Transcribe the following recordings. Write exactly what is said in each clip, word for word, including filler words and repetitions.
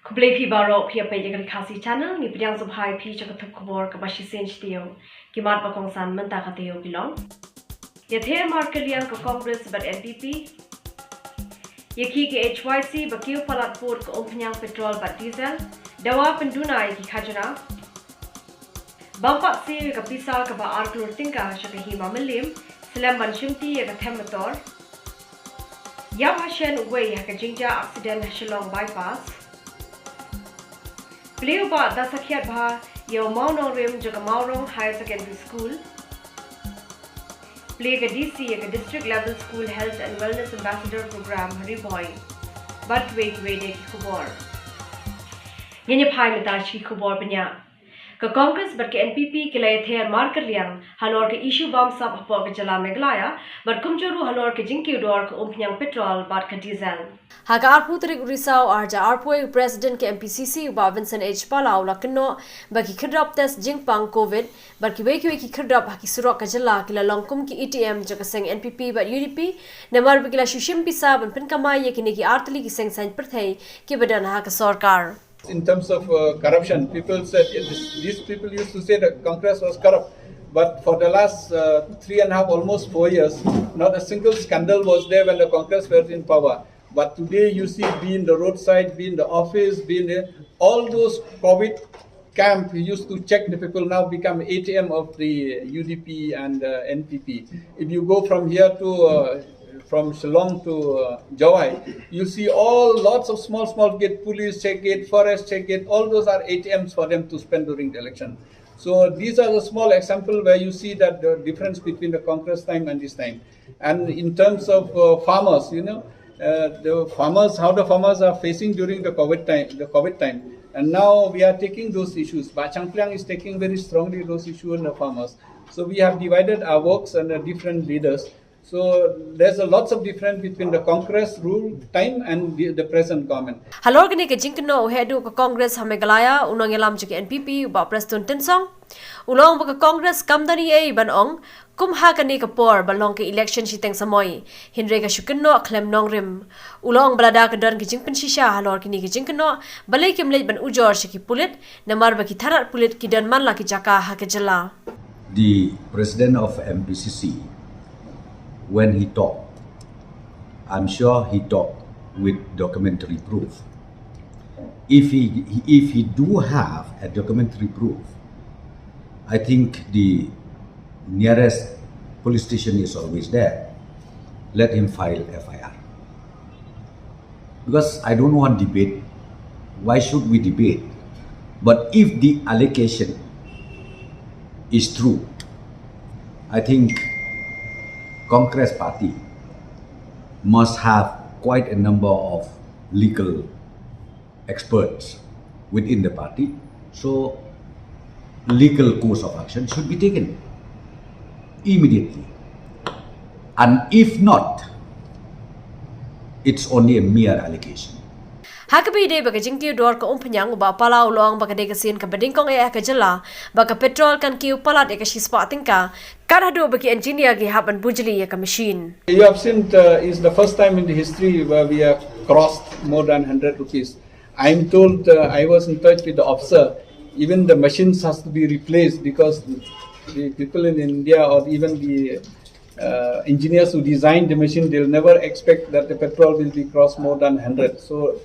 Khublei phi baroh, phi ïa peit ïa ka Khasi Channel. Ngi pdiang sngewbha ïa phi sha ka thup khubor kaba shisien shatei. Ki mat ba kongsan mynta ka taïew ki long: Ïather markylliang ka Congress bad N P P. Ïakhih ka H Y C ba kiew palat pud ka umphniang petrol bad diesel. Dawa pynduna ïa ki khajna. Bam pat siew ïa ka pisa kaba ar klur tyngka sha ka Hima Mylliem, slem ban shimti ïa ka them motor. Ïap hashen uwei ha ka jingjia accident ha Shillong Bypass. Plie u Bah da sakhiat bha ïa u mawnongrim jong ka Mawrong Higher Secondary School. Plie ka D C ïa ka District Level School Health and Wellness Ambassador Program ha Ri Bhoi. Bad kiwei kiwei de ki khubor. Ngin ïa phai mynta sha ki khubor bniah. Ka Congress bad ka N P P ki la ïather markylliang halor ka issue bamsap hapoh ka jylla Meghalaya, bad kumjuh ruh halor ka jingkiew dor ka umphniang petrol bad ka diesel. Ha ka arphew tarik u Risaw arhajar arphew, u President ka M P C C u Bah Vincent H Pala u la kynnoh ba ki khyrdop test jingpang Covid bad kiwei kiwei ki khyrdop ha ki surok ka jylla ki la long kum ki A T M jong ka seng N P P bad U D P, namar ba ki la shu shim pisa ban pynkamai ïa kine ki artylli ki seng saiñ pyrthei kiba don ha ka sorkar. In terms of uh, corruption, people said, "Yeah, this, these people used to say that Congress was corrupt." But for the last uh, three and a half, almost four years, not a single scandal was there when the Congress were in power. But today you see, be in the roadside, be in the office, be in the, all those Covid camp used to check the people now become A T M of the U D P and uh, N P P. If you go from here to uh, from Shillong to uh, Jowai, you see all lots of small, small gate, police check gate, forest check gate, all those are A T Ms for them to spend during the election. So these are the small example where you see that the difference between the Congress time and this time. And in terms of uh, farmers, you know, uh, the farmers, how the farmers are facing during the Covid time, the Covid time. And now we are taking those issues. Bah Changpliang is taking very strongly those issues and the farmers. So we have divided our works under different leaders. So there's a lots of difference between the Congress rule time and the, the present government. Halor kane ka jingkynnoh u heh duh ka Congress ha Meghalaya, u nongïalam jong ka N P P, u Bah Prestone Tynsong, u la ong ba ka Congress kam don ei ei ban ong kum ha kane ka por ba long ka election shiteng samoi, hynrei ka shu kynnoh khlem nongrim. U la ong ba lada ka don ka jingpynshisha halor kine ka jingkynnoh, balei kim leit ban ujor sha ki pulit, namar ba ki tharat pulit ki don man la ki jaka ha ka jylla. The president of M P C C, when he talked, I'm sure he talked with documentary proof. If he, if he do have a documentary proof, I think the nearest police station is always there. Let him file F I R. Because I don't want debate. Why should we debate? But if the allegation is true, I think Congress party must have quite a number of legal experts within the party. So legal course of action should be taken immediately. And if not, it's only a mere allegation. Ha kaba ïadei bad ka jingkiew dor ka umphniang, u Bah Pala u la ong ba ka dei ka sien kaba nyngkong eh ha ka jylla ba ka petrol kan kiew palat ïa ka shispah tyngka, kat haduh ba ki engineer ki hap ban bujli ïa ka machine. You have seen, uh, is the first time in the history where we have crossed more than hundred rupees. I'm told, uh, I was in touch with the officer, even the machines has to be replaced because the people in India or even the uh, engineers who designed the machine, they'll never expect that the petrol will be crossed more than hundred. So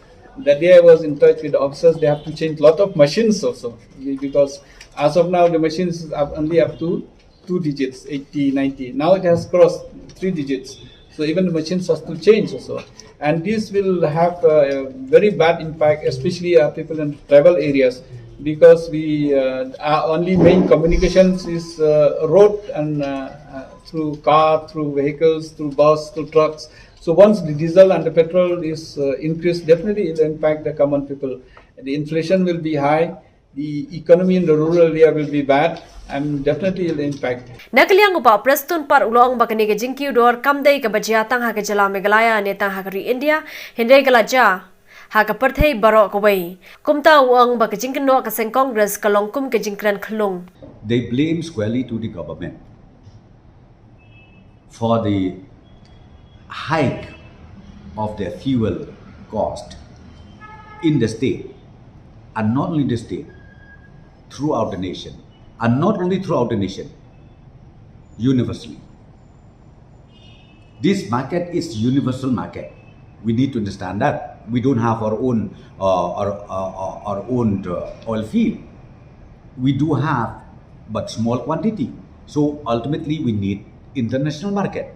that day I was in touch with the officers, they have to change lot of machines also, because as of now the machines are only up to two digits, eighty, ninety. Now it has crossed three digits. So even the machines has to change also. And this will have a very bad impact, especially our people in tribal areas, because we, uh, our only main communications is uh, road and uh, uh, through car, through vehicles, through bus, through trucks. So once the diesel and the petrol is uh, increased, definitely it will impact the common people. The inflation will be high. The economy in the rural area will be bad, and definitely it will impact. Na ka liang u Bah Prestone pat u la ong ba kane ka jingkiew dor kam dei kaba jia tang ha ka jylla Meghalaya ne tang ha ka ri India, hynrei ka la jia ha ka pyrthei baroh kawei. Kumta u ong ba ka jingkynnoh ka seng Congress ka long kum ka jingkren khyllung. They blame squarely to the government for the hike of the fuel cost in the state. and not only the state, throughout the nation, and not only throughout the nation, universally. This market is universal market. We need to understand that we don't have our own uh, our, uh, our own uh, oil field. We do have, but small quantity. So ultimately, we need international market.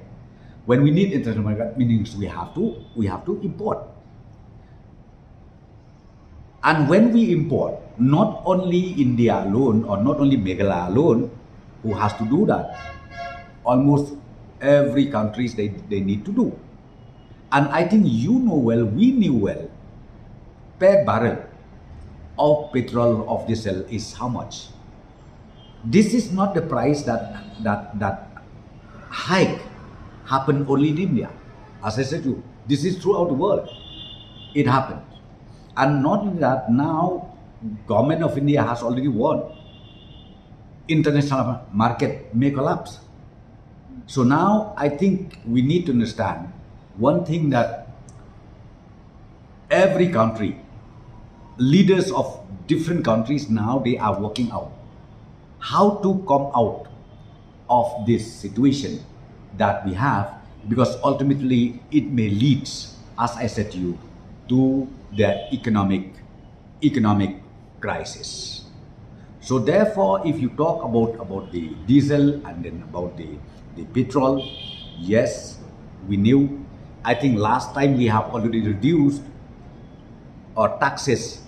When we need international market, means we have to we have to import. And when we import, not only India alone or not only Meghalaya alone who has to do that, almost every countries they, they need to do. And I think you know well, we knew well, per barrel of petrol, of diesel is how much. This is not the price that that that hike happened only in India. As I said to you, this is throughout the world. It happened. And not only that, now government of India has already warned international market may collapse. So now I think we need to understand one thing, that every country, leaders of different countries now, they are working out how to come out of this situation that we have, because ultimately it may lead, as I said to you, to the economic economic crisis. So therefore, if you talk about about the diesel and then about the the petrol, yes, we knew. I think last time we have already reduced our taxes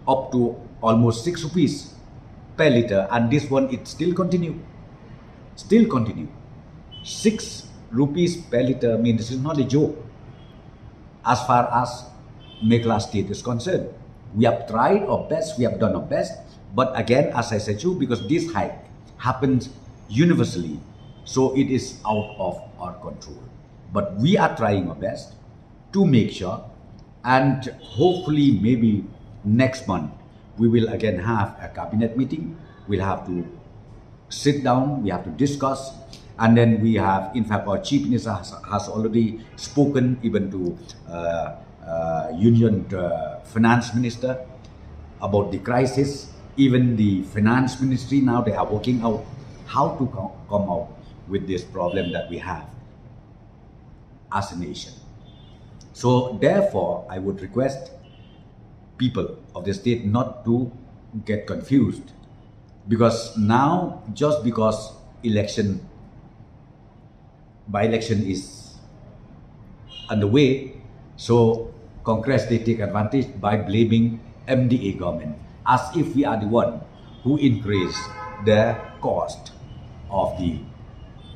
up to almost six rupees per liter, and this one it still continue, still continue. Six rupees per liter means this is not a joke as far as Meghalaya state is concerned. We have tried our best, we have done our best, but again, as I said to you, because this hike happens universally, so it is out of our control. But we are trying our best to make sure, and hopefully, maybe next month, we will again have a cabinet meeting. We'll have to sit down, we have to discuss, and then we have, in fact, our chief minister has, has already spoken even to uh, uh, Union uh, finance minister about the crisis. Even the finance ministry now, they are working out how to co- come out with this problem that we have as a nation. So therefore, I would request people of the state not to get confused, because now, just because election, by-election is underway, so Congress, they take advantage by blaming M D A government, as if we are the one who increased the cost of the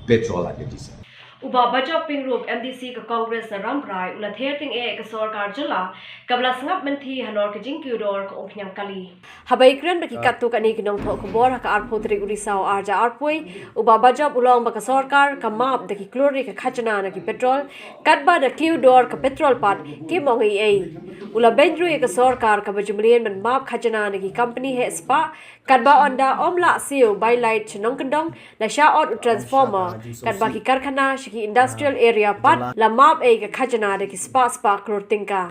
petrol and the diesel. U Bah Bajop Pyngrope, M D C ka Congress na Rambrai, u la ther tyngeh ïa ka sorkar jylla kaba la sngap mynthi halor ka jingkiew dor ka umphniang kali. Haba ïakren bad ki katto katne ki nongthoh khubor ha ka arphew tarik u Risaw arhajar arphew, u Bah Bajop u la ong ba ka sorkar ka map da ki klur ïa ka khajna na ki petrol, katba da kiew dor ka petrol pat kim ong ei ei. U la beiñ ruh ïa ka sorkar kaba ju mlien ban map khajna na ki company heh spah, katba ynda ym lah siew bai light sha nongkyndong, la shah ot u transformer, katba ki karkhana sha ki industrial area pat la map ei ka khajna da ki spah spah klur tyngka.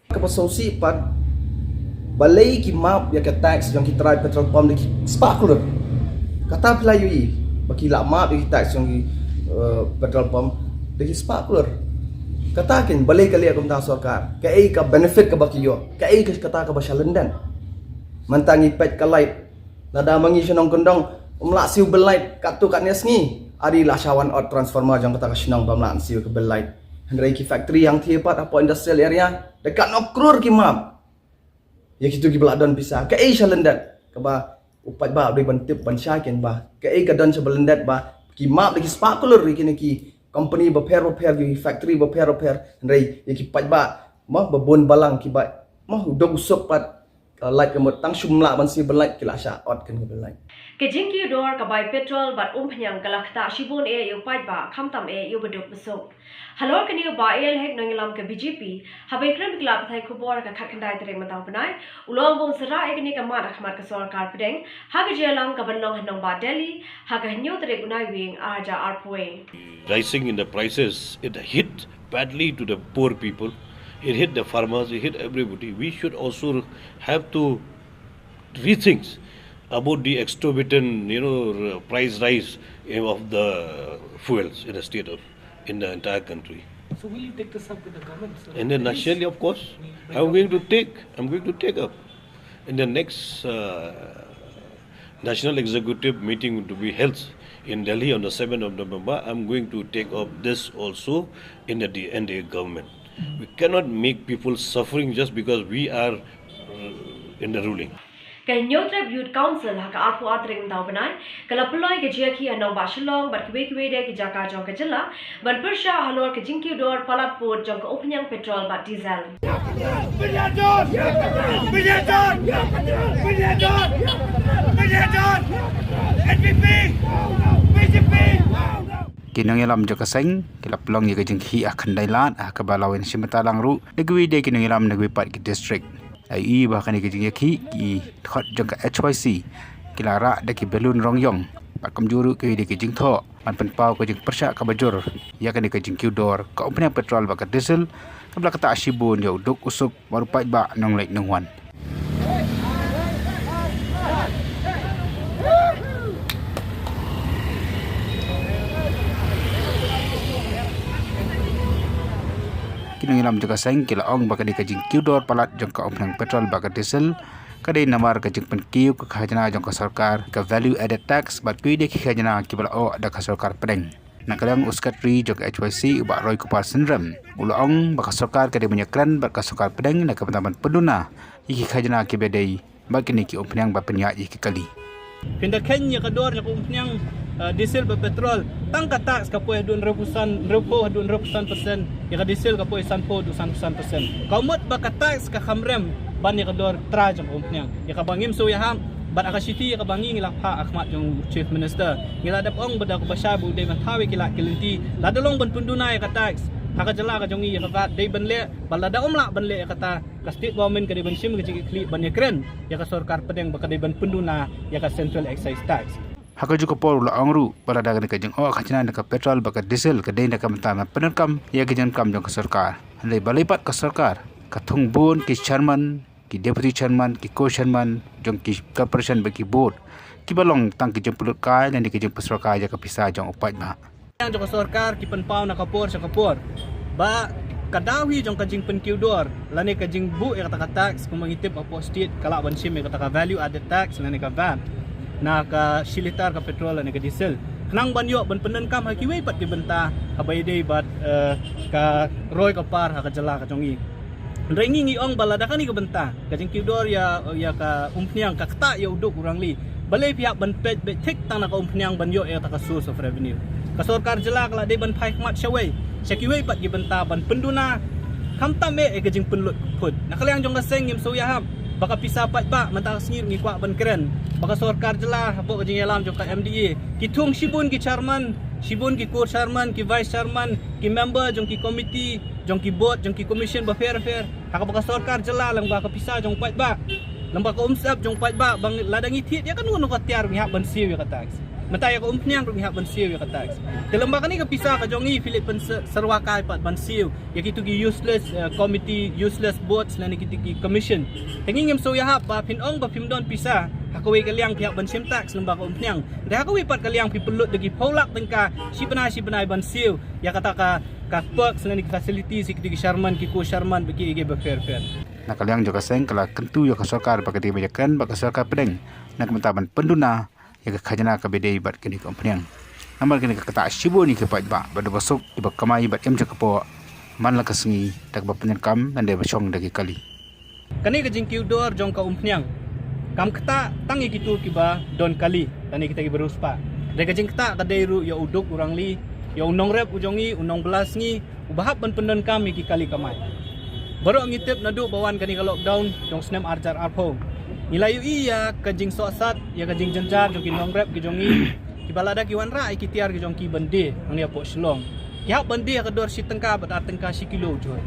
Kaba sngewsih pat, balei ki map ïa ka tax jong ki trai petrol pump da ki spah klur? Kata phi la ïohi ba ki la map ïa ki tax jong ki uh, petrol pump da ki spah klur. Kata kin balei ka leh kumta sorkar? Kaei ka benefit kaba ki ïoh? Kaei ka kata kaba sha lyndet? Mynta ngi peit ka light, lada ma ngi sha nongkyndong ym lah siew bill light katto katne sngi, ari la shah wan ot transformer jong kata ka shnong bym lah siew ka bill light. Hynrei ki factory hangthie pat hapoh industrial area da katno klur ki map ïa kito kiba la don pisa. Kaei sha lyndet? Kaba u paidbah u dei ban tip ban shai kin ba kaei ka don sha ba lyndet ba ki map da ki spah klur ïa kine ki company bapher bapher, ki factory bapher bapher. Hynrei ïa ki paidbah mo ba bun balang kiba mo u duk u suk pat ka light ka mut tang shu ym lah ban siew bill light ki la shah ot kin ka bill light. Ka jingkiew dor ka bai petrol bad umphniang ka la ktah shibun eh ïa u paidbah khamtam eh ïa u baduk basuk. Halor kane u Bah A L Hek, nongïalam ka B J P, haba ïakren bad ki lad pathai khubor ha ka khatkhyndai tarik mynta u bnai, u la ong ba un sa rah ïa kane ka mat ha khmat ka sorkar pdeng ha ka jingïalang kaban long ha nongbah Delhi ha ka hynñiew tarik u Naiwieng arhajar arphew. Rising in the prices, it hit badly to the poor people. It hit the farmers, it hit everybody. We should also have to rethink about the exorbitant, you know, price rise of the fuels in the state of, in the entire country. So will you take this up with the government? Sir? In a nutshell, of course, I'm going to take, I'm going to take up in the next uh, national executive meeting to be held in Delhi on the seventh of November. I'm going to take up this also in the N D A government. We cannot make people suffering just because we are uh, in the ruling. Ka Hynñiewtrep Youth Council ha ka arphew ar tarik mynta u bnai ka la pynlong ïa ka jingïakhih ha nongbah Shillong bad kiwei kiwei de ki jaka jong ka jylla ban pyrshah halor ka jingkiew dor palat pud jong ka umphniang petrol bad diesel. Ki nongïalam jong ka seng ki la pynlong ïa ka jingkhih ha Khyndailad ha kaba la wan shim bynta lang ruh da kiwei de ki nongïalam na kiwei pat ki district. La ïohi ba ha kane ka jingïakhih ki dkhot jong ka H Y C ki la rah da ki balloon rong ïong bad kumjuh ruh kiwei de ki jingthoh ban pynpaw ka jingpyrshah kaba jur ïa kane ka jingkiew dor ka umphniang petrol bad ka diesel kaba la ktah shibun ïa u duk u suk bad u paidbah nongleit nongwan. Ki nongïalam jong ka seng ki la ong ba ka dei ka jingkiew dor palat jong ka umphniang petrol bad ka diesel ka dei namar ka jingpynkiew ka khajna jong ka sorkar, ka value added tax bad kiwei de ki khajna kiba la ïoh da ka sorkar pdeng. Na ka liang u Secretary jong ka H Y C u Bah Roy Kupar Synrem u la ong ba ka sorkar ka dei ban ïakren bad ka sorkar pdeng na ka bynta ban pynduna ïa ki khajna kiba dei bad kine ki umphniang ban pynïaid ïa ki kali. Phin da kheiñ ïa ka dor jong ka umphniang, eh, diesel bad petrol, tang ka tax ka poi haduh hynriewphew san, hynriewphew haduh hynriewphew san percent, ïa ka diesel ka poi sanphew haduh sanphew san percent. Ka mut ba ka tax ka kham rem ban ïa ka dor trai jong ka umphniang. Ïa kaba ngim shu ïahap bad ha ka shithi ïa kaba ngi ngi la phah ha khmat jong u Chief Minister, ngi la dep ong ba da kaba shai ba u dei ban thaw ïa ki lad ki lynti, lada long ban pynduna ïa ka tax ha ka jylla ka jong ngi, ïa ka VAT dei ban leh, bad lada ym lah ban leh ïa kata, ka state government ka dei ban shim ka jingkitkhlieh ban ïakren ïa ka sorkar pdeng ba ka dei ban pynduna ïa ka central excise tax. Ha kajuh ka por u la ong ruh ba lada kane ka jingoh khajna na ka petrol bad ka diesel ka dei na ka bynta ban pyndonkam ïa ka jingdonkam jong ka sorkar, hynrei balei pat ka sorkar ka thung bun ki chairman, ki deputy chairman, ki co-chairman jong ki corporation bad ki board kiba long tang ki jingpynlut kai lane ki jingpynshoi kai ïa ka pisa jong u paidbah. Jong ka sorkar ki pynpaw na ka por sha ka por ba ka daw hi jong ka jingpynkiew dor lane ka jingbuh ïa kata ka tax, kumba ngi tip hapoh state ka lah ban shim ïa kata ka value added tax lane ka VAT na ka shi litar ka petrol lane ka diesel, khnang ban ïoh ban pyndonkam ha kiwei pat ki bynta haba ïadei bad, eh, ka roi ka par ha ka jylla ka jong ngi. Hynrei ngi ngi ong ba lada kane ka bynta ka jingkiew dor ïa, ïa ka umphniang ka ktah ïa u duk u rangli, balei phi hap ban peit beit thik tang na ka umphniang ban ïoh ïa kata ka source of revenue? Ka sorkar jylla ka la dei ban phai khmat shawei sha kiwei pat ki bynta ban pynduna, khamtam eh ïa ka jingpynlut pud. Na ka liang jong ka seng ngim shu ïahap ba ka pisa paidbah mynta ka sngi ngi kwah ban kren ba ka sorkar jylla hapoh ka jingïalam jong ka M D A ki thung shibun ki chairman, shibun ki co-chairman, ki vice chairman, ki member jong ki committee, jong ki board, jong ki commission bapher bapher, ha kaba ka sorkar jylla lyngba ka pisa jong paidbah, lyngba ka umsyep jong paidbah, ba lada ngi thied ïa kano kano ka tiar ngi hap ban siew ïa ka tax. Mynta ïa ka umphniang ruh ngi hap ban siew ïa ka tax. Te lyngba kane ka pisa ka jong ngi phi leit pynsyrwa kai pat ban siew ïa kitu ki useless, eh, committee, useless boards lane kitu ki commission. Te ngi ngim shu ïahap ba phin ong ba phim don pisa ha kawei ka liang phi hap ban shim tax lyngba ka umphniang. Te ha kawei pat ka liang phi pynlut da ki phew lak tyngka shi bnai shi bnai ban siew ïa kata ka, ka perks lane ki facilities ïa kitu ki chairman, ki co-chairman bad kiei kiei bapher bapher. Na ka liang jong ka seng ka la kyntu ïa ka sorkar ba ka dei ban ïakren bad ka sorkar pdeng na ka bynta ban pynduna ïa ka khajna kaba dei bad kane ka umphniang. Namar kane ka ktah shibun ïa ki paidbah bad uba suk kiba kamai bad im sha ka por man la ka sngi da kaba pyndonkam lane ba shong da ki kali. Kane ka jingkiew dor jong ka umphniang kam ktah tang ïa kitu kiba don kali lane kita kiba riewspah. Dei ka jingktah ka dei ruh ïa u duk u rangli, ïa u nongrep u jong ngi, u nongbylla sngi, uba hap ban pyndonkam ïa ki kali kamai. Baroh ngi tip naduh ba wan kane ka lockdown jong snem ar hajar arphew, ngi la ïohi ïa ka jingsohsat, ïa ka jingjynjar jong ki nongrep ki jong ngi kiba lada ki wanrah ïa ki tiar ki jong ki ban die hangne hapoh Shillong, ki hap ban die ha ka dor shi tyngka bad ar tyngka shi kilo u jhur.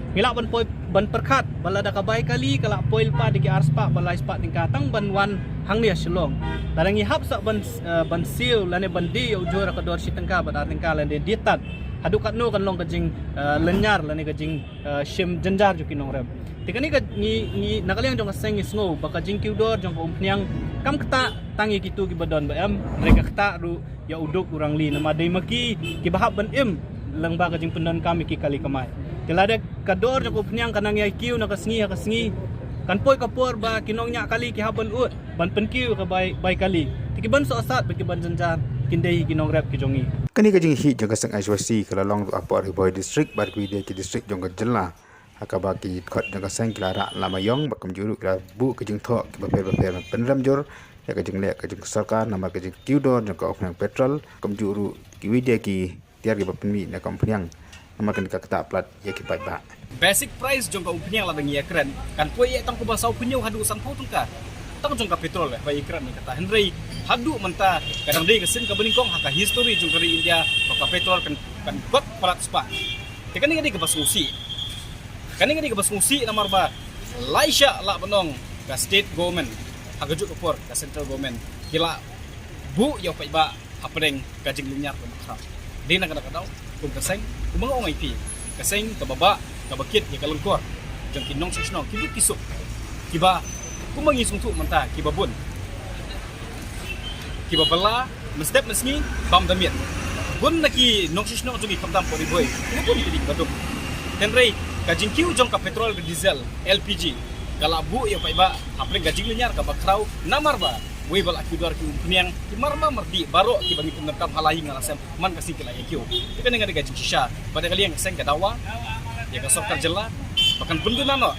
Ngi lah ban poi, ban pyrkhat ba lada ka bai kali ka lah poi lypa da ki arspah bad laispah tyngka tang ban wan hangne ha Shillong. Lada ngi hap sah ban, eh, ban siew lane ban die ïa u jhur ha ka dor shi tyngka bad ar tyngka lane die tad, Haduh katno kan long ka jing, eh, lynñiar lane ka jing, eh, shim jynjar jong ki nongrep. Te kane ka ngi, ngi na ka liang jong ka seng ngi sngew ba ka jingkiew dor jong ka umphniang kam ktah tang ïa kito kiba don ba em, hynrei ka ktah ruh ïa u duk u rangli, namar dei ma ki kiba hap ban im lyngba ka jingpyndonkam ïa ki kali kamai. Te lada ka dor jong ka umphniang ka nang ïai kiew na ka sngi ha ka sngi, kan poi ka por ba ki nongñiah kali ki hap ban ud ban pynkiew ka bai, bai kali. Te ki ban sohsat bad ki ban jynjar kin dei hi ki nongrep ki jong ngi. Kane ka jingïakhih jong ka seng I C Y C ka la long ruh hapoh Ri Bhoi District bad kiwei de ki district jong ka jylla, ha kaba ki dkhot jong ka seng ki la rah lama ïong bad kumjuh ruh ki la buh ka jingthoh kiba pher ba pher ban pynrem jur ïa ka jingleh ka jong ka sorkar namar ka jingkiew dor jong ka umphniang petrol, kumjuh ruh kiwei de ki tiar kiba pynmih na ka umphniang namar kane ka ktah palat ïa ki paidbah. Basic price jong ka umphniang lada ngi ïakren kan poi ïa tang kumba saw phew haduh sanphew tyngka tang jong ka petrol, eh, ba ïakren ïa kata. Hynrei haduh mynta ka dang dei ka sien kaba nyngkong ha ka history jong ka ri India ba ka petrol kan, kan kot palat spah. Te kane ka dei kaba sngewsih. Kane ka dei kaba sngewsih namar ba lai shah lah ban ong ka state government ha kajuh ka por ka central government ki la buh ïa u paidbah hapdeng ka jinglynñiar kaba khraw. Dei na kata ka daw kum ka seng, kum nga ong ïa phi, ka seng kaba bah, kaba kit ïa ka lyngkor jong ki nongshishnong, ki duk ki suk, kiba kumba ngi sngewthuh mynta kiba bun, kiba bylla mynstep mynsngi bam da miet. Bun na ki nongshishnong jong ngi khamtam hapoh Ri Bhoi kiba bun ki dei kiba duk. Hynrei ka jingkiew jong ka petrol, ka diesel, L P G ka la buh ïa u paidbah hapdeng ka jinglynñiar kaba khraw namar ba wei ba la kiew dor ki umphniang, ki marma mardih baroh kiba ngi pyndonkam ha la ïing ha la sem man ka sngi ki la ïakiew. Te kane ka dei ka jingshisha ba da ka liang ka seng ka dawa ïa ka sorkar jylla ba kan pynduna noh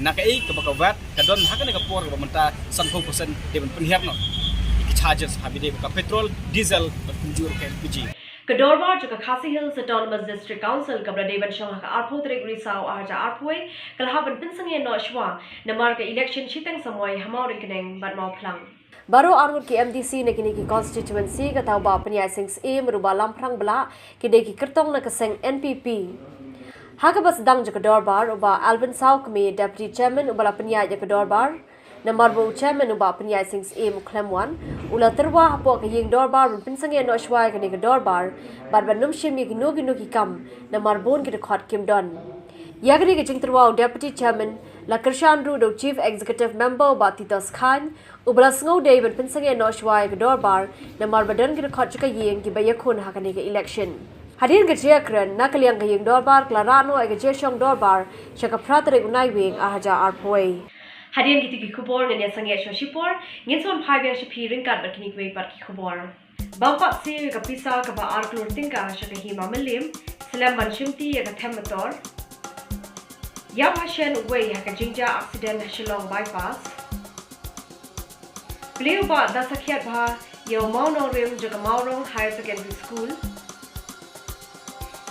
na kaei kaba ka vat ka don ha kane ka por kaba mynta sanphew percent dei ban pynhiar noh ïa ki charges ha ba dei ka petrol, diesel bad kumjuh ruh ka L P G. Ka dorbar jong ka Khasi Hills Autonomous District Council kaba la dei ban shong ha ka arphew tarik Risaw arhajar arphew ka la hap ban pynsangeh noh shuwa namar ka election shiteng samoi ha Mawryngkneng bad Mawphlang. Baroh arngut ki M D C na kine ki constituency, kata u Bah Pynïaid Sing Syiem bad u Bah Lamphrang Blah, ki dei ki kyrtong na ka seng N P P. Ha kaba sdang jong ka dorbar, u Bah Alvin Sawkmie, Deputy Chairman, uba la pynïaid ïa ka dorbar namar ba u Chairman u Bah Pynïaid Sing Syiem u khlem wan, u la tyrwa hapoh ka ïing dorbar ban pynsangeh noh shuwa ïa kane ka dorbar bad ban nym shim ïa kino kino ki kam namar bun ki dkhot kim don. Ïa kane ka jingtyrwa u Deputy Chairman la kyrshan ruh da u Chief Executive Member u Bah Titos Chyne, uba la sngew dei ban pynsangeh noh shuwa ïa ka dorbar namar ba don ki dkhot jong ka ïing kiba ïakhun ha kane ka election. Hadien ka jingïakren, na ka liang ka ïing dorbar ka la rah noh ïa ka jingshong dorbar sha ka phra tarik u Naiwieng arhajar arphew. Hadien kito ki khubor ngan ïasangeh shuwa shipor, ngin sa wan phai biang sha phi ryngkat bad kine kiwei pat ki khubor. Bam pat siew ïa ka pisa kaba ar klur tyngka sha ka Hima Mylliem, slem ban shimti ïa ka them motor. Ïap ha shen uwei ha ka jingjia accident ha Shillong Bypass. Plie u Bah da sakhiat bha ïa u mawnongrim jong ka Mawrong Higher Secondary School.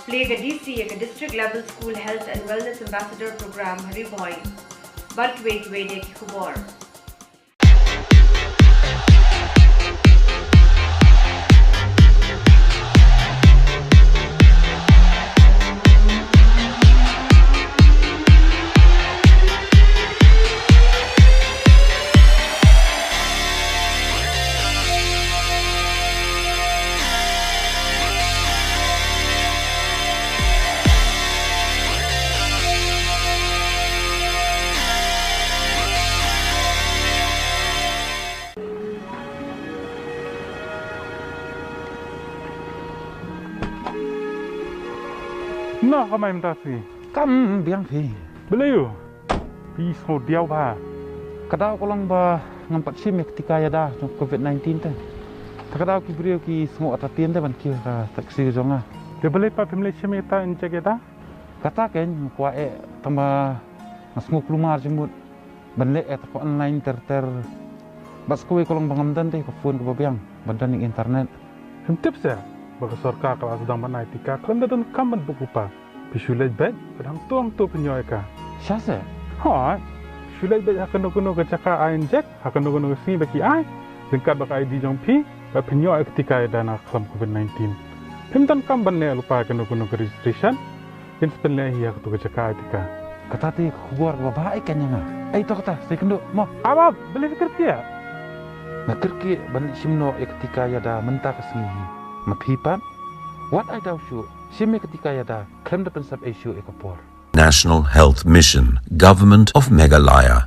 Plie ka D C ïa ka District Level School Health and Wellness Ambassador Program ha Ri Bhoi. Bad kiwei kiwei de ki khubor. Noh ka mai mynta phi? Kam biang phi. Balei u? Phi sngew diaw bha. Ka daw ka long ba ngam pat shim ïa ka tika ïada jong covid nineteen te. Te ka daw ki briew ki sngew atatien te ban kiew ka taxi jong nga. Te balei pat phim leit shim ïa kata injek ïada? Kata kein nga kwah eh tang ba nga sngew kulmar jingmut ban leh eh ta ka online ter ter. Bad sa kawei ka long ba ngam don te ka phone kaba biang ban don ïa internet. Phim tip seh ba ka sorkar ka la sdang ban ai tika khlem da donkam ban buh lypa. Phi shu leit beit bad hangto hangto phin ïoh ïa ka. Shisha seh? Hooid. Shu leit beit ha kano kano ka jaka ai injek, ha kano kano ka sngi ba ki ai, ryngkat bad ka I D jong phi, bad phin ïoh ïa ka tika ïada na ka khlam covid nineteen. Phim donkam ban leh lypa ïa kano kano ka registration. Kin sa pynleh hi ha kato ka jaka ai tika. Kata te ka khubor kaba bha ïa kane nga. Ai to kata, sa ïakynduh mo. Ap ap, balei phi kyrkieh? Nga kyrkieh ban leit shim noh ïa ka tika ïada mynta ka sngi hi. Ma phi pat? Wat ai daw shuh. Shim ïa ka tika ïada, khlem da pynsep ei shuh ïa ka por. National Health Mission, Government of Meghalaya.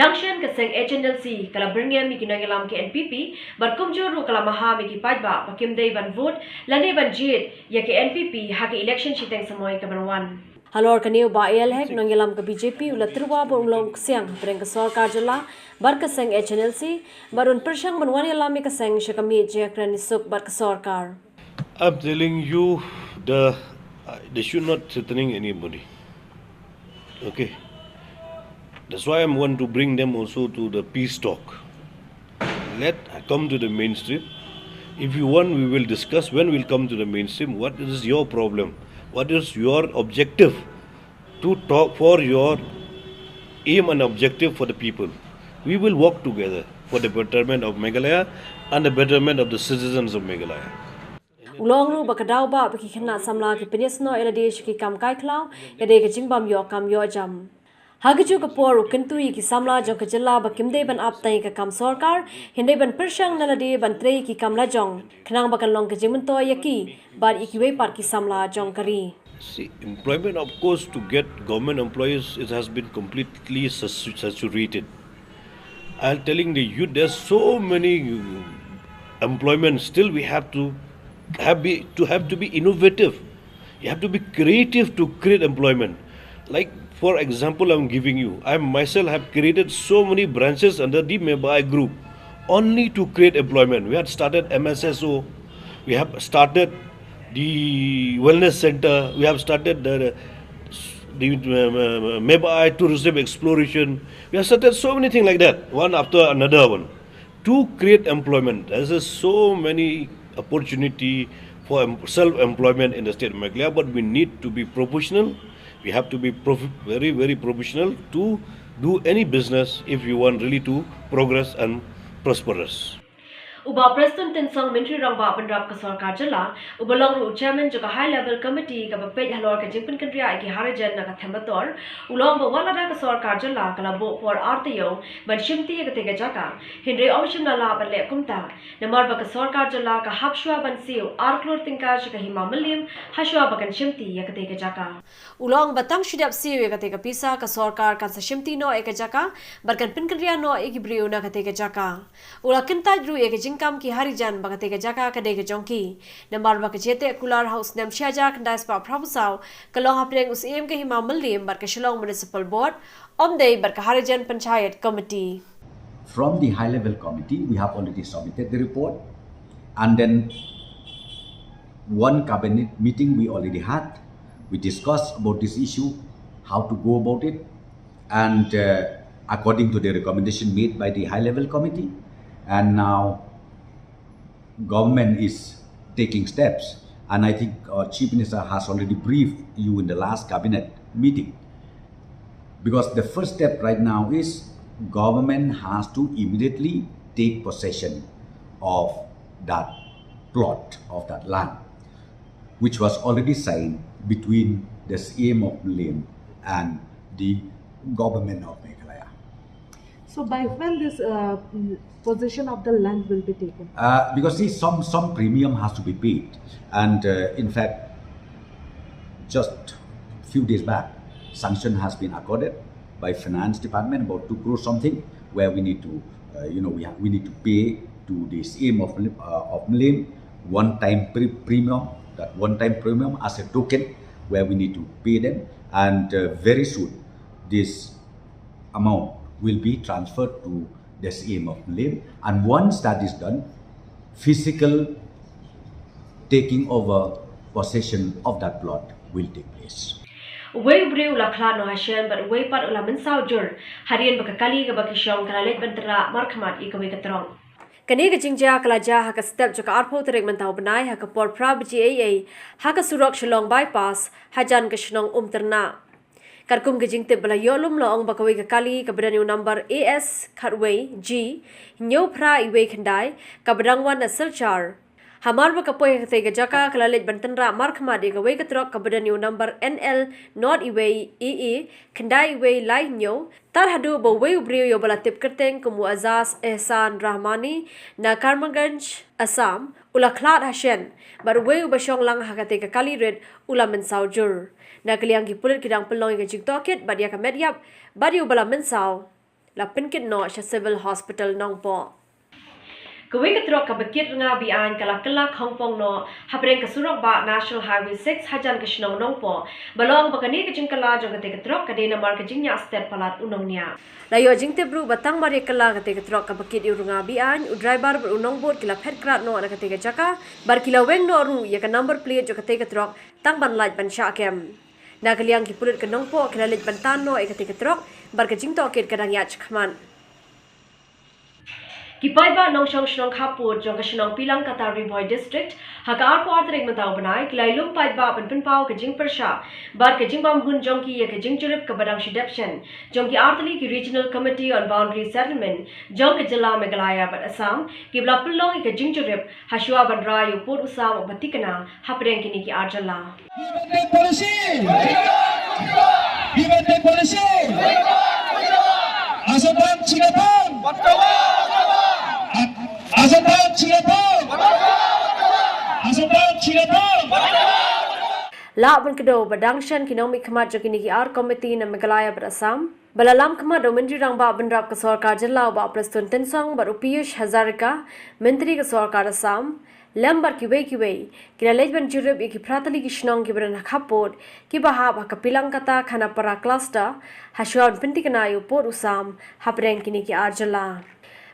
Dang shen ka seng H N L C ka la byrngem ïa ki nongïalam ka N P P, bad kumjuh ruh ka la maham ïa ki paidbah ba kim dei ban vote lane ban jied ïa ka N P P ha ka election shiteng samoi ka ban wan. Halor kane u Bah A L Hek, nongïalam ka B J P, u la tyrwa ba un long u ksiang hapdeng ka sorkar jylla bad ka seng H N L C, bad un pyrshang ban wan ïalam ïa ka seng sha ka miej jingïakren isuk bad ka sorkar. I'm telling you, the, uh, they should not threatening anybody. Okay. That's why I want to bring them also to the peace talk. Let come to the mainstream. If you want, we will discuss when we'll come to the mainstream. What is your problem? What is your objective to talk for your aim and objective for the people? We will work together for the betterment of Meghalaya and the betterment of the citizens of Meghalaya. U la ong ruh ba ka daw ba ki khynnah samla ki pynïasnoh ïa lade sha ki kam kai khlaw, ka dei ka jingbym ïoh kam ïoh jam. Ha kajuh ka por u kyntu ïa ki samla jong ka jylla ba kim dei ban ap tang ïa ka kam sorkar, hynrei ban pyrshang na lade ban trei ïa ki kam lajong, khnang ba kan long ka jingmyntoi ïa ki bad ïa kiwei pat ki samla jong ka ri. See, employment, of course, to get government employees, it has been completely satu-, saturated. I'm telling the youth, there's so many employment. Still, we have to have be to have to be innovative. You have to be creative to create employment. Like, for example, I'm giving you, I myself have created so many branches under the Mebai group only to create employment. We had started M S S O, we have started the wellness center, we have started the, the, uh, Mebai tourism exploration. We have started so many things like that, one after another one, to create employment. There's just so many opportunity for em-, self-employment in the state of Meghalaya, but we need to be professional. We have to be prof-, very, very professional to do any business if you want really to progress and prosperous. U Bah Prestone Tynsong, Myntri Rangbah Pynrap ka Sorkar Jylla, uba long ruh u Chairman jong ka High Level Committee kaba peit halor ka jingpynkynriah ïa ki harijan na ka Thembator, u la ong ba wat lada ka Sorkar Jylla ka la buh por ar taïew ban shimti ïa katei ka jaka, hynrei ym shym la lah ban leh kumta, namar ba ka Sorkar Jylla ka hap shuwa ban siew ar klur tyngka sha ka Hima Mylliem ha shuwa ba kan shimti ïa katei ka jaka. U la ong ba tang shu dep siew ïa katei ka pisa ka sorkar kan sa shimti noh ïa ka jaka bad kan pynkynriah noh ïa ki briew na katei ka jaka. U la kyntait ruh ïa ka jingkam ki harijan ba katei ka jaka ka dei ka jong ki. Namar ba ka jingïateh kular ha u snem shi hajar khyndai spah phra phew saw ka long hapdeng u Syiem ka Hima Mylliem bad ka Shillong Municipal Board, ym dei bad ka Harijan Panchayat Committee. From the high level committee, we have already submitted the report, and then one cabinet meeting we already had. We discussed about this issue, how to go about it, and, uh, according to the recommendation made by the high level committee, and now government is taking steps, and I think our Chief Minister has already briefed you in the last cabinet meeting. Because the first step right now is government has to immediately take possession of that plot, of that land, which was already signed between the Syiem of Mylliem and the government of Meghalaya. So by when this, uh, mm, possession of the land will be taken? Uh, because, see, some, some premium has to be paid. And, uh, in fact, just few days back, Sanction has been accorded by finance department about two crore something, where we need to, uh, you know, we, ha- we need to pay to the S A M of Mylliem, uh, of Mylliem one time pre- premium, that one time premium as a token, where we need to pay them, and uh, very soon this amount will be transferred to the S A M of Mylliem, and once that is done, physical taking over possession of that plot will take place. Uwei u briew u la khlad noh hashen bad uwei pat u la mynsaw jur hadien ba ka kali kaba ki shong ka la leit ban tynrah markhmat ïa kawei ka trok. Kane ka jingjia ka la jia ha ka step jong ka arphew tarik mynta u bnai ha ka por phra baje eiei ha ka surok Shillong Bypass hajan ka shnong Umtyrnah. Katkum ka jingtip ba la ïoh lum, la ong ba kawei ka kali kaba don ïa u number A S khatwei G hynñiew phra iwei khyndai kaba dang wan na Silchar. Hamar ba ka poi ha katei ka jaka ka la leit ban tynrah markhmat ïa kawei ka trok kaba don ïa u number N L not iwei A A khyndai iwei lai hynñiew. Tar haduh ba uwei u briew ïa uba la tip kyrteng kum u Azaz Ehsan Rahmani na Karmanganj, Assam, u la khlad hashen bad uwei uba shong lang ha katei ka kali rit u la mynsaw jur. Na ka liang ki pulit ki dang pynlong ïa ka jingtohkit bad ïa ka met ïap bad ïa uba la mynsaw la pynkit noh sha Civil Hospital Nongpoh. Kawei ka trok kaba kit rnga be-aiñ ka la kylla khongpong noh hapdeng ka surok bah National Highway six hajan ka shnong Nongpoh, ba la ong ba kane ka jingkylla jong katei ka trok ka dei namar ka jingñiah stet palat u nongñiah. La ïoh jingtip ruh ba tang mar ïa kylla katei ka trok kaba kit ïa u rnga be-aiñ, u driver bad u nongbud ki la phet krad noh na katei ka jaka bad ki la weng noh ruh ïa ka number plate jong katei ka trok tang ban lait ban shah kem. Na ka liang ki pulit ka Nongpoh ki la leit ban tan noh ïa katei ka trok bad ka jingtohkit ka dang ïaid shakhmat. Ki paidbah nongshong shnong khappud jong ka shnong Pilangkata, Ri Bhoi District, ha ka arphew ar tarik mynta u bnai ki la ïalum paidbah ban pynpaw ka jingpyrshah bad ka jingbam hun jong ki ïa ka jingjurip kaba dang shu dep shen jong ki artylli ki Regional Committee on Boundary Settlement jong ka jylla Meghalaya bad Assam, kiba la pynlong ïa ka jingjurip hashwa ban rai ïa u pud u sam uba thikna hapdeng kine ki ar jylla. Give and take policy. Give and take policy. Asatang Chinatang. Asatang Chinatang. Asatang Chinatang. Lah ban kdew ba dang shen ki nongmihkhmat jong kine ki ar komiti na Meghalaya bad Assam, ba la lam khmat da u Myntri Rangbah Bynrap ka Sorkar Jylla u Bah Prestone Tynsong bad u Piyush Hazarika, Myntri ka Sorkar Assam, lem bad kiwei kiwei, ki la leit ban jurip ïa ki phra tylli ki shnong kiba don ha khappud, kiba hap ha ka Pilangkata Khanapara Cluster, hashwa ban pynthikna ïa u pud u sam hapdeng kine ki ar jylla.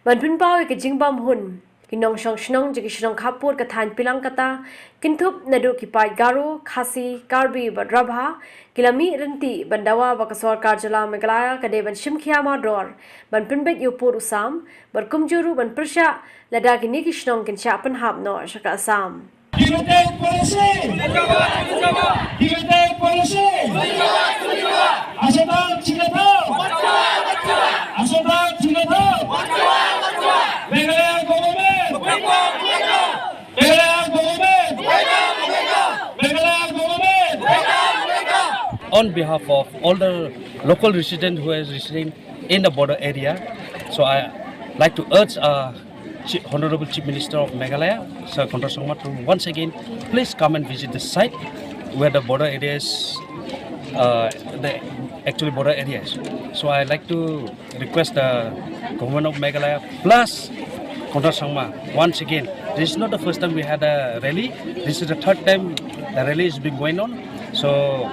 Ban pynpaw ïa ka jingbam hun, ki nongshong shnong jong ki shnong khappud ka thaiñ Pilangkata, kynthup naduh ki paid Garo, Khasi, Karbi bad Rabha, ki la mih ryntih ban dawa ba ka Sorkar Jylla Meghalaya ka dei ban shim khia mardor ban pynbeit ïa u pud u sam bad kumjuh ruh ban pyrshah lada kine ki shnong kin shah pynhap noh sha ka Assam. Give and take policy. Give and take policy. Asatang Chinatang. Asatang Chinatang. Meghalaya government. Meghalaya government. Meghalaya government. On behalf of all the local residents who are residing in the border area, so I like to urge uh, Chief, Honorable Chief Minister of Meghalaya, Sir Conrad Sangma, to once again please come and visit the site where the border areas, uh, the actually border areas. So I like to request the government of Meghalaya plus Conrad Sangma once again. This is not the first time we had a rally. This is the third time the rally is being going on. So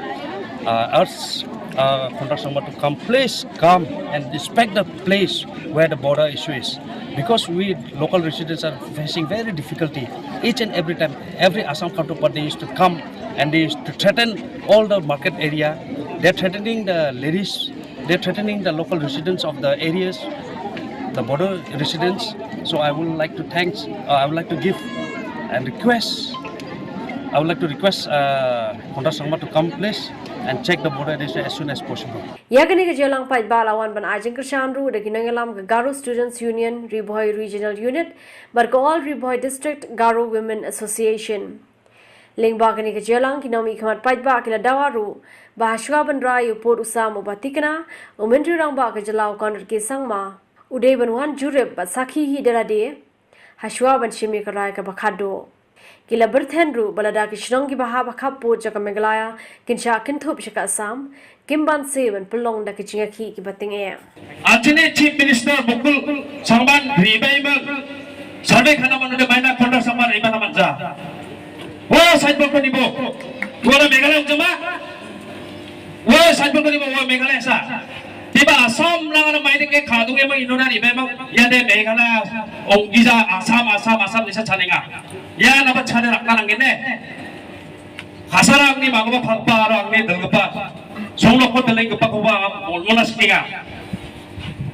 uh, urge uh, Conrad Sangma to come, please come and inspect the place where the border issue is. Because we local residents are facing very difficulty each and every time. Every Assam counterpart they used to come and they used to threaten all the market area. They're threatening the ladies. They're threatening the local residents of the areas, the border residents. So I would like to thanks. Uh, I would like to give and request. I would like to request uh, Conrad Sangma to come please and check the border area as soon as possible. Ïa kane ka jingialang paidbah la wan ban ai jingkyrshan ruh da ki nongïalam ka Garo Students Union, Ri Bhoi Regional Unit, bad ka All Ri Bhoi District Garo Women Association. Lyngba kane ka jingialang ki nongmihkhmat paidbah ki la dawa ruh ba hashwa ban rai ïa u pud u sam uba thikna, u Myntri Rangbah ka jylla u Conrad K Sangma u dei ban wan jurip bad sakhi hi da lade hashwa ban shim ïa ka rai kaba khatduh. Ki la byrthen ruh ba lada ki shnong kiba hap ha khappud jong ka Meghalaya kin shah kynthup sha ka Assam, kim banse ban pynlong da ki jingïakhih kiba tyngeh. Ar tylli Chief Minister Mukul Sangma ri bai ma survey khana man de maina konda Sangma ri bai na man ja. Wa sai bo ko ni bo. Wa la Meghalaya jama. Wa sai bo ko ni bo wa Meghalaya sa. Tiba Assam lang na mai de ke khadu ke ma inona ri bai ma. Ya de Meghalaya ong ija Assam, Assam, Assam ni sa chaninga. Ya na ba chane rakna nang ne. Hasara angni magoba phalpa aro angni dalgapa. Songno ko dalengpa ko ba mona skinga.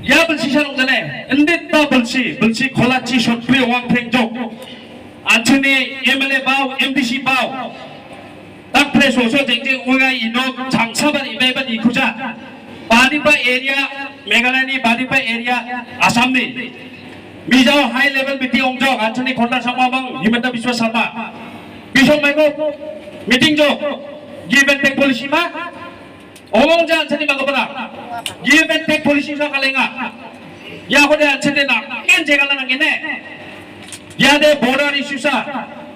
Ya belsi sarong jane. Endit ta belsi, belsi khola chi shot pri wang theng jok. Anthony M L A bau, M D C bau. Tak pre so so jeng jeng ungai ino changsa ban ibai ban ikuja. Badipa area, Meghalaya ni Badipa area, Assam ni. Mizo high level meeting ong jok, Anthony Khonda Sangma bang, Himanta Biswa Sarma. Bisong mai ko meeting jok, give and take policy ma. Ong jok Anthony ma ko pala. Give and take policy sa kalenga. Ya ko de Anthony na, ken je kala nang ine. Ya de border issue sa,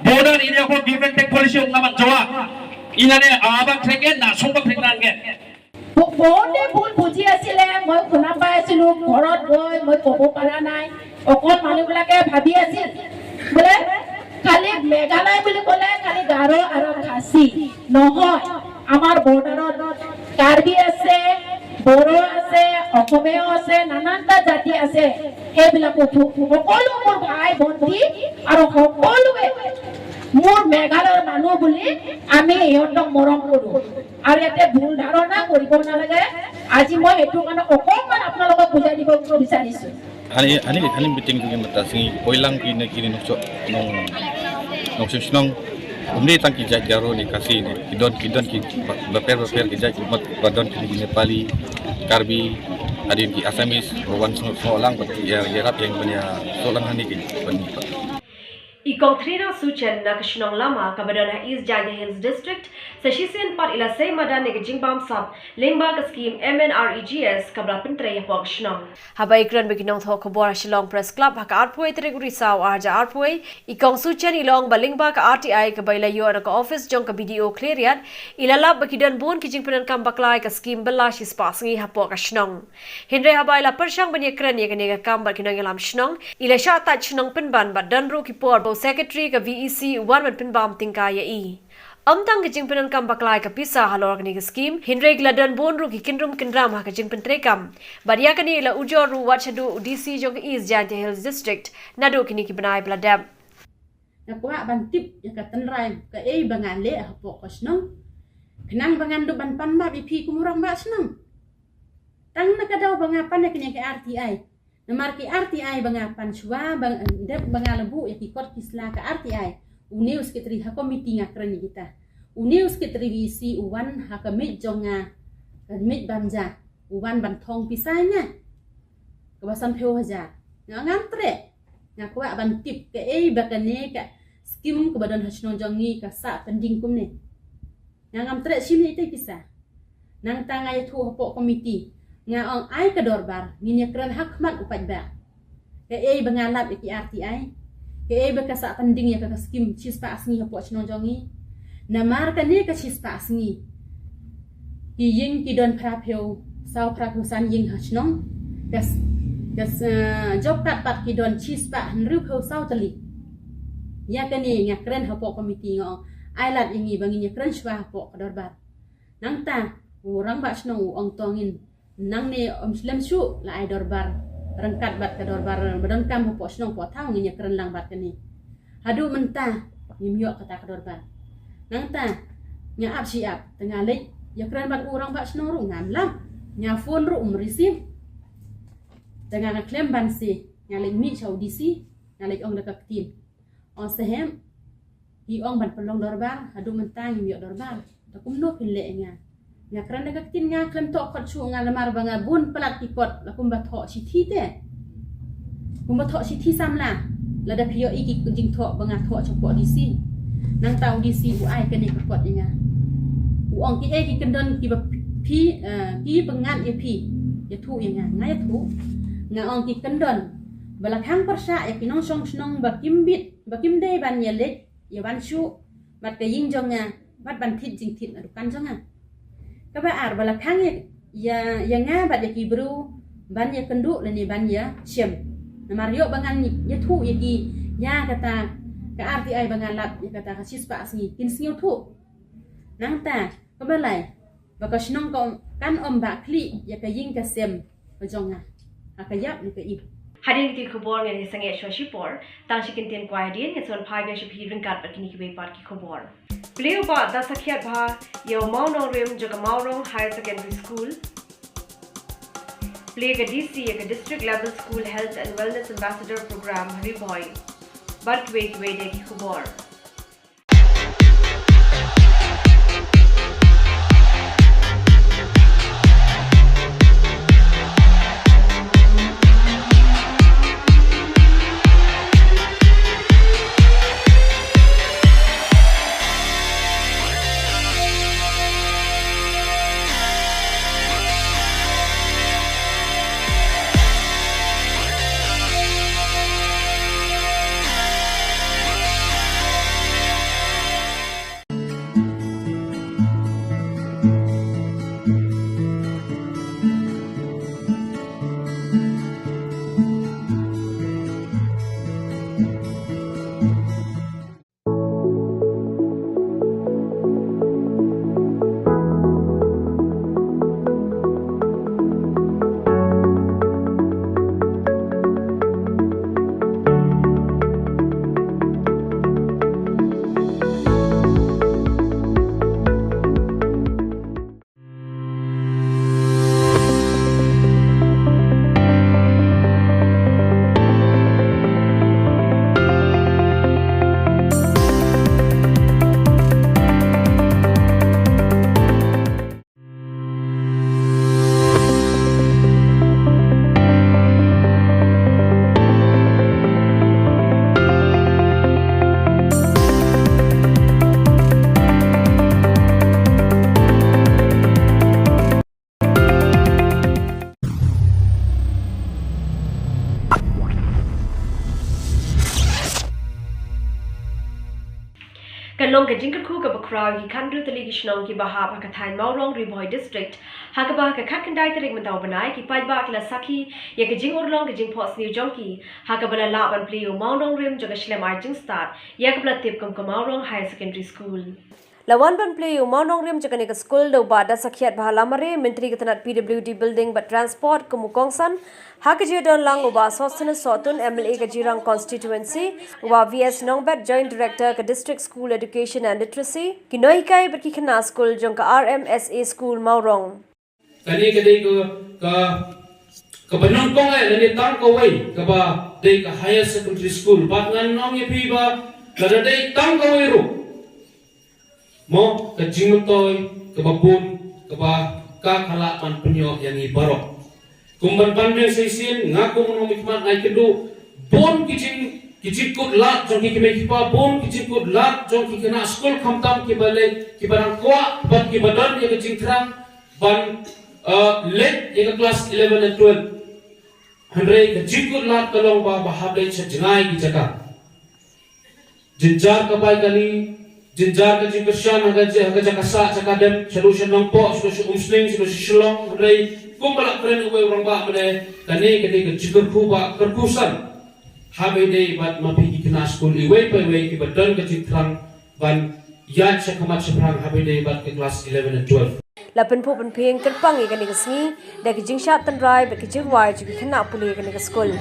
border area ko give and take policy ong naman jawa. Ina de abang trek na song bang trek nang ken. বহুতে ভুল বুজি আছিলে, মই শুনা পাই আছিলো, ঘৰত গৈ মই ক'ব পৰা নাই। অকল মানুহবিলাকে ভাবি আছিল বোলে খালি মেঘালয় বুলি ক'লে খালি গাৰো আৰু খাচী। নহয়, আমাৰ বৰ্ডাৰত কাৰ্বি আছে, বড়ো আছে, অসমীয়াও আছে, নানানটা জাতি আছে। সেইবিলাকো ভু- সকলো মোৰ ভাই ভণ্টি আৰু সকলোৱে মোৰ মেঘালয়ৰ মানুহ বুলি আমি সিহঁতক মৰম কৰোঁ। আৰু ইয়াতে ভুল ধাৰণা কৰিব নালাগে। আজি মই সেইটো কাৰণে অকণমান আপোনালোকক বুজাই দিব বিচাৰিছোঁ। Ani ani ani meeting tu mata singi poilang ki ne kini nokso nong nokso shnong. Umni tang ki jait Garo ni Khasi ni ki don ki don ki ba- baper baper ki jait ki mat ba don ki Nepali, Karbi, adin ki Assamese, wan song song lang ba ki ya ya rap yang banya solang hani ki ban. I Kong Trina Suchen na ka shnong Lama kaba don ha East Jaintia Hills District, sa shisien pat i la sei madan ïa ka jingbam sap lyngba ka skim M N R E G S kaba la pyntrei hapoh ka shnong. Haba ïakren bad ki nongthoh khubor ha Shillong Press Club ha ka arphew tarik u Risaw arhajar arphew, i Kong Suchen i la ong ba lyngba ka R T I kaba i la ïoh na ka office jong ka B D O Khliehriat, i la lap ba ki don bun ki jingpyndonkam bakla ïa ka skim bylla shispah sngi hapoh ka shnong. Hynrei haba i la pyrshang ban ïakren ïa kane ka kam bad ki nongïalam shnong, i la shah tait shnong pynban bad don ruh ki por ba u secretary ka V E C u wan ban pynbam tyngka ïa i. Ym tang ka jingpyndonkam bakla ïa ka pisa halor kane ka skim, hynrei ki la don bun ruh ki kynrum kynram ha ka jingpyntreikam. Bad ïa kane i la ujor ruh wat shaduh u D C jong ka East Jaintia Hills District naduh kine ki bnai ba la dep. Nga kwah ban tip ïa ka tynrai kaei ba nga leh hapoh ka shnong. Khnang ba ngan dup ban pan map ïa phi kum u rangbah shnong. Tang na ka daw ba nga pan ïa kane ka R T I. Namar ki R T I ba nga pan shuwa ba dep ba nga la buh ïa ki kot ki sla ka R T I. Une u secretary ha komiti nga kren ïa kita. Une u secretary V E C u wan ha ka miej jong nga. Ka miej bam ja. U wan ban thong pisa ïa nga. Kaba sanphew hajar. Nga ngam treh. Nga kwah ban tip kaei ba kane ka skim kaba don ha shnong jong ngi ka sah pending kumne. Nga ngam treh shim ïa ita i pisa. Nangta nga ïathuh hapoh komiti. Nga ong ai ka dorbar ngin ïakren ha khmat u paidbah. Kaei ba nga lap ïa ki R T I. Kaei ba ka sah pending ïa ka skim shispah sngi hapoh shnong jong ngi. Namar kane ka shispah sngi. Ki ïing ki don phraphew saw phraphew san ïing ha shnong. Ka s- ka s- eh, job card pat ki don shispah hynriewphew saw tylli. Ïa kane nga kren hapoh komiti nga ong ai lad ïa ngi ba ngin ïakren shuwa hapoh ka dorbar. Nangta u rangbah shnong u ong to ngin nangne ym slem shuh la ai dorbar ryngkat bad ka dorbar ba donkam hapoh shnong poh thaw ngin ïakren lang bad kane. Haduh mynta ngim ïoh kata ka dorbar. Nangta nga ap shi ap te nga leit ïakren bad u rangbah shnong ruh ngam lap. Nga phone ruh um receive. Te nga nga khlem banse nga leit mih sha u D C nga leit ong da ka ktien. Ong sahep ki ong ban pynlong dorbar haduh mynta ngim ïoh dorbar. Te kumno phin leh ïa nga. Nga kren da ka ktien nga khlem thoh kot shuh nga namar ba nga bun palat ki kot la kumba thoh shithi te. Kumba thoh shithi samla lada phi ïohi ki jingthoh ba nga thoh shapoh D C. Nangta u D C u ai kane ka kot ïa nga. U ong kiei ki kyndon kiba phi eh, ki pyngngad ïa phi. Ïathuh ïa nga nga ïathuh. Nga ong ki kyndon ba la khang pyrshah ïa ki nongshong shnong ba kim bit ba kim dei ban ïaleit ïa wan shuh bad ka ïing jong nga bad ban thied jingthied na dukan jong nga. Kaba ar, ba la khang ïa, ïa, ïa nga bad ïa ki briew ban ïakynduh lane ban ïashem. Namar ïoh ba ngan ïathuh ïa ki ïa kata ka R T I ba nga lap ïa kata ka shispah sngi, kin sngewthuh. Nangta, kaba lai, ba ka shnong ka ym, kan ym bah khlieh ïa ka ïing ka sem ka jong nga ha ka ïap ne ka ip. Hadien kito ki khubor ngan ïa sangeh shuwa shipor, tang shi kyntien kwai hadien, ngan sa wan phai biang sha phi ryngkat bad kine kiwei pat ki khubor. Plie u Bah Dasakhiatbha ïa u mawnongrim jong ka Mawrong Higher Secondary School. Plie ka D C ïa ka District Level School Health and Wellness Ambassador Program ha Ri Bhoi. Bad kiwei kiwei de ki khubor. Kan long ka jingkyrkhu kaba khraw ïa ki khyndai tylli ki shnong kiba hap ha ka thaiñ Mawrong, Ri Bhoi District, ha kaba ha ka khatkhyndai tarik mynta u bnai ki paidbah ki la sakhi ïa ka jingurlong ka jingphohsniew jong ki, ha kaba la lah ban plie ïa u mawnongrim jong ka shlem ar jingstad ïa kaba la tip kum ka Mawrong Higher Secondary School. La wan ban plie ïa u mawnongrim jong kane ka skul da u Bah Dasakhiatbha Lamare, Myntri ka tnat P W D, Building bad Transport, kum u kongsan, ha ka jingdon lang u Bah Sosthenes Sohtun, M L A ka Jirang Constituency, u Bah V S Nongbet, Joint Director ka District School Education and Literacy, ki nonghikai bad ki khynnah skul jong ka R M S A School Mawrong. Kane ka dei ka, ka, kaba nyngkong eh, lane tang kawei, kaba dei ka higher secondary school. Bad ngan ong ïa phi ba, lada dei tang kawei ruh, mo, ka jingmyntoi kaba bun, kaba ka, ka lah ban pynïoh ïa ngi baroh. Kum ban pan biang shisien, nga kum u nongmihkhmat nga ïakynduh, bun ki jing, ki jingkut lad jong ki kmie ki kpa, bun ki jingkut lad jong ki khynnah skul, khamtam kiba leit, kiba dang kwah bad kiba don ïa ka jingthrang ban, uh, leit ïa ka klas eleven and twelve. Hynrei ka jingkut lad ka long ba, ba hap leit sha jngai ki jaka. Jynjar ka bai kali, jynjar ka jingkyrshan ha ka, ha ka jaka sah jaka dem, shaduh sha Nongpoh, shaduh sha Umsning, shaduh sha Shillong, hynrei kumba la kren uwei u rangbah mynne, kane ka dei ka jingkyrkhu ba kyrkhu san. Haba ïadei bad ma phi ki khynnah skul iwei pa iwei kiba don ka jingthrang ban ïaid sha khmat shaphrang haba ïadei bad ka klas eleven and twelve. La pynphuh pynphieng kyrpang ïa kane ka sngi da ki jingshad tynrai bad ki jingrwai jong ki khynnah pule kane ka skul.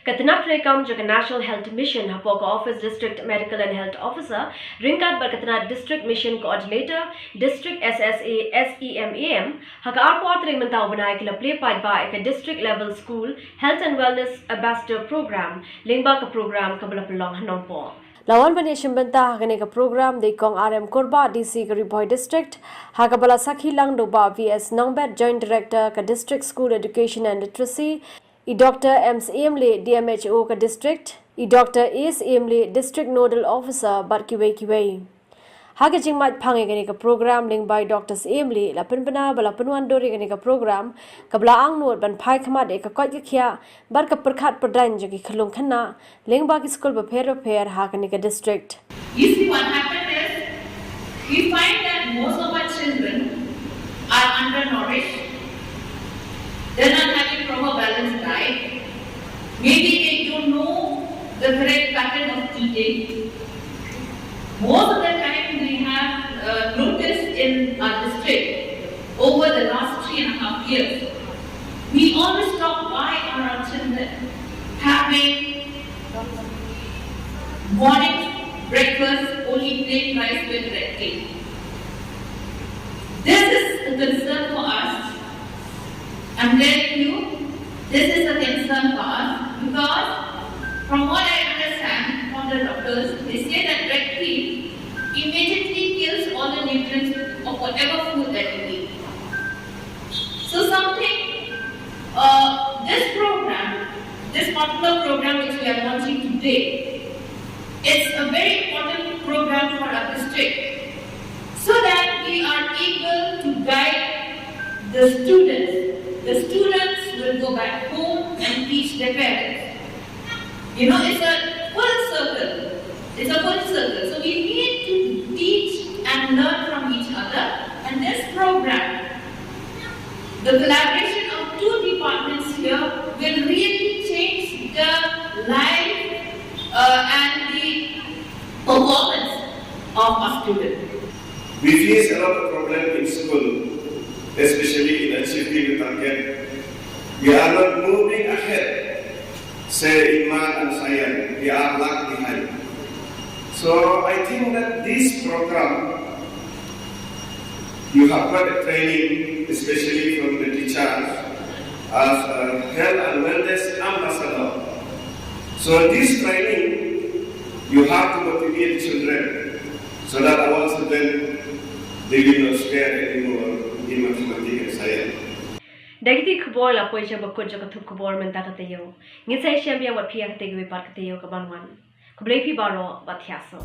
Ka tnat treikam jong ka National Health Mission hapoh ka Office District Medical and Health Officer ryngkat bad ka tnat District Mission Coordinator, District S S A, S E M A M, ha ka arphew ar tarik mynta u bnai ki la plie paidbah ïa ka District Level School Health and Wellness Ambassador Program, lyngba ka program kaba la pynlong ha Nongpoh. La wan ban ïashim bynta ha kane ka program da i Kong R M Kurbah, D C ka Ri Bhoi District, ha kaba la sakhi lang da u Bah V S Nongbet, Joint Director ka District School Education and Literacy, i Doctor M Syiemlieh, D M H O ka District, i Doctor A Syiemlieh, District Nodal Officer, bad kiwei kiwei. Ha ka jingmait phang ïa kane ka program, lyngba i Doctor Syiemlieh, la pynbna ba la pynwandur ïa kane ka program kaba la angnud ban phai khmat ïa ka koit ka khiah bad ka pyrkhat pyrdaiñ jong ki khyllung khynnah lyngba ki skul bapher bapher ha kane ka district. You see, what happened is, we find that most of our children are undernourished, they're not having proper balanced diet, maybe they don't know the correct pattern of eating. Most of the time, we have uh, noticed in our district over the last three and a half years, we always stop by on our children having morning breakfast only plain rice with red cake. This is a concern for us. I'm telling you, this is a concern for us because, from what I understand from the doctors, they say that red cake immediately kills all the nutrients of whatever food that you eat. So something, uh, this program, this popular program which we are launching today, it's a very important program for our district so that we are able to guide the students. The students will go back home and teach their parents. You know, it's a full circle. It's a full circle. So we need to teach and learn from each other. And this program, the collaboration of two departments here will really change the life uh, and the performance of a student. We face a lot of problem in school, especially in achieving the target. We are not moving ahead, say in math and science, we are lag behind. So I think that this program, you have got a training, especially from the teachers, as a health and wellness ambassador. So this training, you have to motivate children so that our children, they will not scared anymore in mathematics and science. Da kiti khubor la poi sha ba kut jong ka thup khubor mynta ka taïew. Ngin sa ïashem biang bad phi ha kata ka wei pat ka taïew kaban wan. Khublei phi baroh bad thiah suk.